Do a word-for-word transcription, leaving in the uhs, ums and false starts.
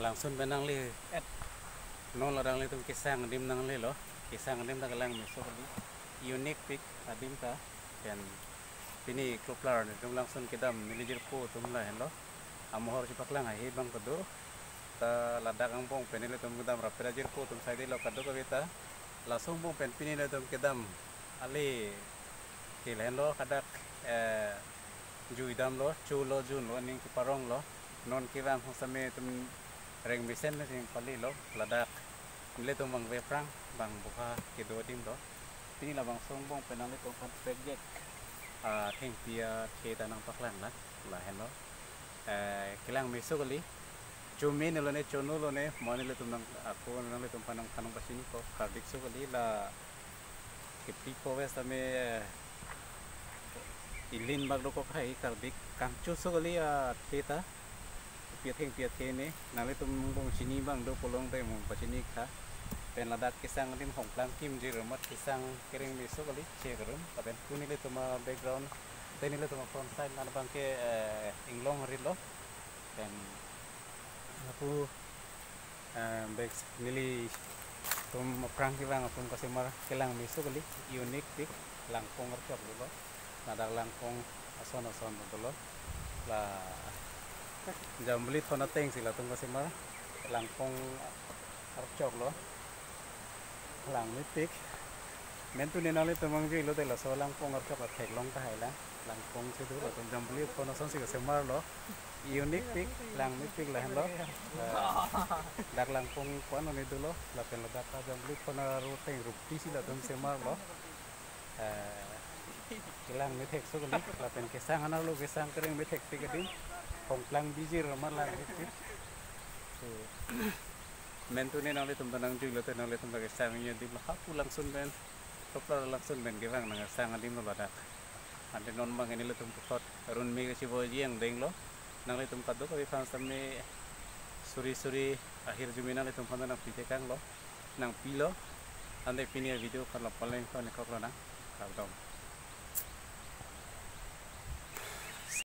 Langsun pen nangli et. Non la nanglitum kesang adim nanglelo. Kesang adim ta kelang meso kali. Unique pik adim ta. Pen pini kloplar netum langsun kedam neli jirpo atum lahenlo. Amohor chepaklang ahe abang kedo. Ta ladak angbong pen nelitum kedam rapet ajirpo atum saidelo kadokave ta. Laso angbong pen pini nelitum kedam ale ke lahenlo, hadak, eh, jui damlo, cholo junlo, ning keparonglo. Non kevang hong same atum reng mesen le sing palilo, ladak nelitum bang ve aphrang, bang buha kedo adim lo. Pini labangso angbong pen nanglitum aphan pekjek, ah, thengpi athe ta nangpaklang la, lahenlo. Eh, kelang meso kali. Chome ne lone, chono lone, mo nelitum nang, ako nanglitum aphan nangphan nangpachini ko, kardik so kali la. Kepri po ves tame, eh, ilin bak dokok hai kardik kangcho so kali athe ta. Pi atheng pi athe ne, nanglitum angbong chini abang do pulote mo pachini tha. Pen ladak kesang adim hongplang kimjir amat kesang kereng meso kali che kerum. Lapen pu nelitum a-background, te nelitum a-front side na abang ke, eh, inglong rilo. Pen lapu, eh, bek nelitum aphrang kevang atum kasemar kelang meso kali, unique pik, langpong archok dolo. Ladak langpong ason ason dolo. La Jambili thon ateng si latum kasemar langpong archoklo. Lang mepik. Mentu ne nanglitum nangjuilo te laso langpong archok atheklong ta hai la. Langpong si do latum Jambili thon ason si kasemarlo. Unique pik, lang mepik lahenlo. Eh, dak langpong ko-an one dolo, lapen ladak Jambili thon aro ateng rupi si latum semarlo. Eh, kelang methek so kali, lapen kesang anerlo kesang kereng methek tik adim, hongplang bijir amat lang mepik. So, mentu ne nanglitum ta nangjuilo te nanglitum ta kesang adim lo hapu langsun pen, kloplar langsun pen kevang nang kesang adim lo ladak. Ante non bang nelitum puthot arun me kacheboji angdenglo. Nanglitum kadokave aphan same suri suri ahirjume nanglitum aphan nangpitekanglo, nangpilo. Ante pini a-video aphan lo paleng ko ne koklo nang. Kardom.